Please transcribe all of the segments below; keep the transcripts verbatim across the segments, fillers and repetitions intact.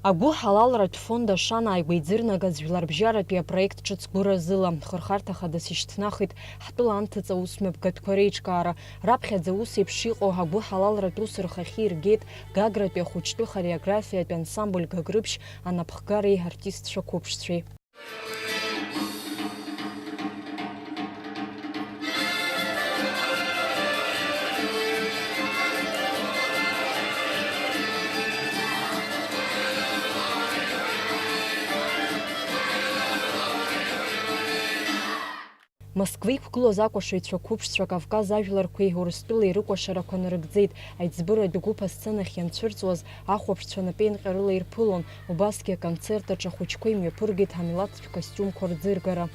Агәыҳалалратә фонд Ашана ааигәа иӡырнагаз жәларбжьаратәи апроект ҿыц гәыразыла, хырхарҭа хадас ишьҭнахит ҳтәыла анҭыҵ аусмҩаԥгатәқәа реиҿкаара. Раԥхьаӡа ус еиԥш иҟоу агәыҳалалратә ус рхахьы иргеит Гагратәи ахәыҷтәы хореографиатә ансамбль Гагрыԥшь анапхгареи артистцәа қәыԥшцәеи. Москва иқәгылоз акәашаҩцәа қәыԥшцәа Кавказ ажәларқәеи Урыстәылеи рыкәашарақәа нарыгӡеит. Аиҵбыратә гәыԥ асценахь ианцәырҵуаз, ахәаԥшцәа напеинҟьарыла ирԥылон, убасгьы аконцерт аҿы ахәыҷқәа имҩаԥыргеит ҳамилаҭтә костиумқәа рӡыргара.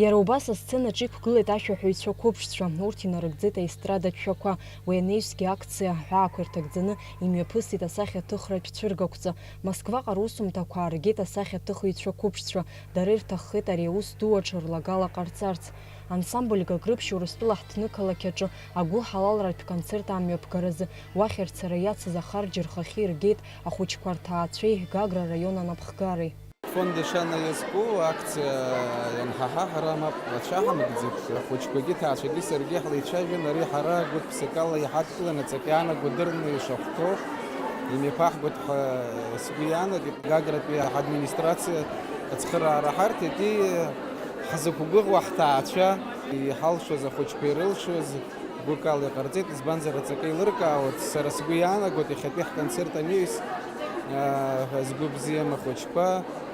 Иара убас асценаҿ иқәгылеит ашәаҳәаҩцәа қәыԥшцәа, урҭ инарыгӡеит аестрадатә шәақәа. Уи анаҩсгьы акциа аҳәаақәа ирҭагӡаны имҩаԥысит асахьаҭыхратә цәыргақәҵа. Москваҟа русумҭақәа ааргеит асахьаҭыхыҩцәа қәыԥшцәа, дара ирҭаххеит ари аус ду аҿы рлагала ҟарҵарц. Ансамбль Гагрыԥшь Урыстәыла ҳҭнықалақь аҿы агәыҳалалратә концерт амҩаԥгаразы уахь рцара иацыз ахарџь рхахьы иргеит ахәыҷқәа рҭаацәеи Гагра араион анапхгареи. Фонд Ашана иазку акциа ианҳаҳа, ҳара мап рацәа ҳамгӡеит. Ахәыҷқәагьы ҭаацәагьы саргьы ҳлеицәажәан, ари ҳара гәык-ԥсыкала иҳадкыланы аҵак иаанаго дырны ишахәҭоу имҩаԥаҳгоит ҳәа сгәы иаанагеит. Гагратәи ҳадминистрациа ацхыраара ҳарҭеит, и ҳзықәгәыӷуа ҳҭаацәа, иҳалшоз ахәыҷқәа ирылшоз, гәыкала иҟарҵеит, избанзар, аҵакы еилыркаауеит. Сара сгәы иаанагоит, иахьатәи ҳконцерт анаҩс, аа, ҳәа згәы бзиам ахәыҷқәа,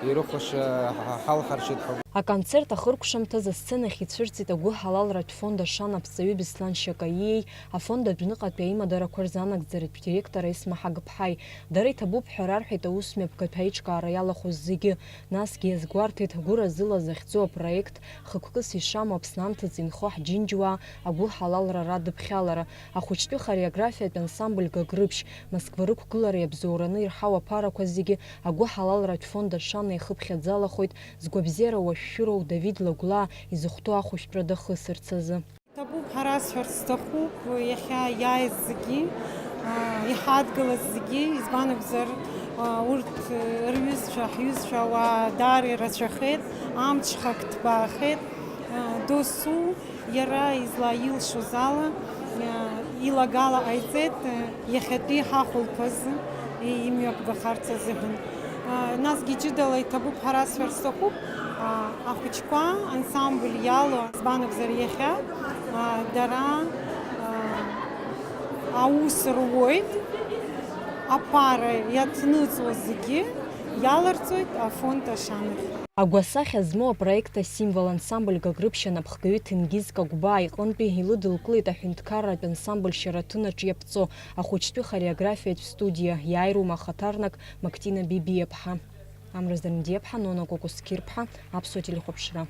ирыхәаша ҳа-, ҳалҳаршеит ҳәа. Аконцерт ахыркәшамҭаз асценахь ицәырҵит агәыҳалалратә фонд Ашана аԥҵаҩы Беслан Шьакаиеи афонд адәныҟатәи аимадарақәа рзанагӡаратә директор Есма Ҳагыԥҳаи. Дара иҭабуп ҳәа рарҳәеит аусмҩаԥгатә аиҿкаара иалахәыз зегьы. Насгьы иазгәарҭеит, гәыразыла захьӡу апроект хықәкыс ишамоу Аԥсны анҭыҵ инхо ҳџьынџьуаа агәыҳалалра радыԥхьалара, ахәыҷтәы хореографиатә ансамбль Гагрыԥшь, Москва рықәгылара иабзоураны ирҳау аԥарақәа зегьы агәыҳалалратә фонд Ашана ихыԥхьаӡалахоит, згәабзиара уашәшәыроу Давид Лагәлаа изыхәҭоу ахәышәтәра дахысырц азы. Ҭабуп ҳәа расҳәарц сҭахуп, иахьа иааиз зегьы, аа, иҳадгылаз зегьы, избан акәзар, аа, урҭ, рҩызцәа, ҳҩызцәа ауаа даара ирацәахеит, амҽхак ҭбаахеит, аа, досу иара излаилшоз ала, аа, илагала ҟаиҵеит, иахьатәи ҳахәылԥаз имҩаԥгахарц азыҳәан. Насгьы ҷыдала иҭабуп ҳәа расҳәар сҭахуп, ахәыҷқәа ансамбль иалоу, избан акәзар, иахьа дара аус руеит, аԥара иаҭныҵуа зегьы иаларҵоит афонд Ашанахь. Агәасахьа змоу апроект асимвол ансамбль Гагрыԥшь анапхгаҩы Ҭенгиз Кагәбаа иҟынтәи илыдылкылеит аҳәынҭқарратә ансамбль Шьараҭын аҿы иаԥҵоу ахәыҷтәы хореографиатә студиа, иааирума ахаҭарнак Мактина Бибиаԥҳа. Амра Здармидиаԥҳа, Нона Кәакәасқьырԥҳа, Аԥсуа телехәаԥшра.